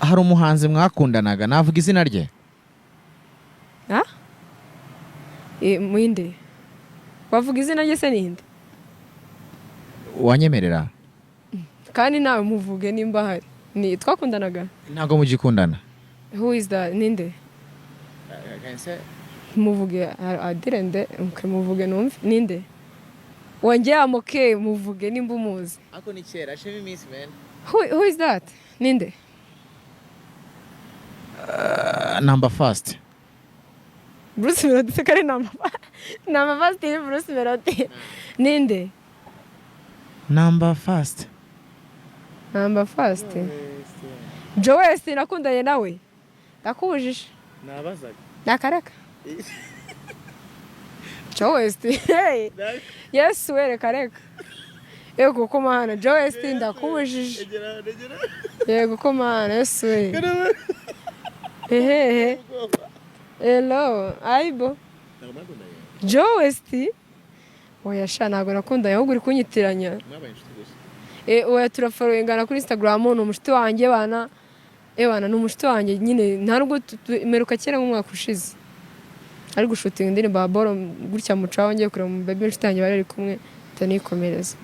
Hari umuhanzi mwakundanaga, navuga izina rye? Ah? Mwinde wavuga izina rye se ninde? Wanyemerera? Kandi nawe muvuge nimba ahari. Ni twakundanaga? Ntabwo mugikundana. Who is that? Ninde? Muvuge adirende, muvuge numve ninde wongeye amoke, muvuge nimba umuzi. Ako ni kera ashima iminsi, man. Who is that? Ninde? Number first. Bruce Melody se kari number first ni Bruce Melody? Ninde? Number first. Number first, Joe West nakundanye nawe? Ndakubujije. Nabazaga. Nakareka Joe West. Hey. Yes, we, reka reka, yego ko mana, Joe West ndakubujije, yego ko mana, Yesu we, ehehe, hello, aibo Joe West. Oya sha, ntabwo nakundanye, ahubwo uri kunyitiranya. Oya, turafollowingana kuri Instagram, ni umushuti wanjye bana, bana, ni umushuti wanjye nyine. Nta nubwo meruka kera nk'umwaka ushize ari gushootinga indirimbo ya boro gutya, mucaho ngiye kureba mu baby, inshuti yanjye bari kumwe, nikomereza.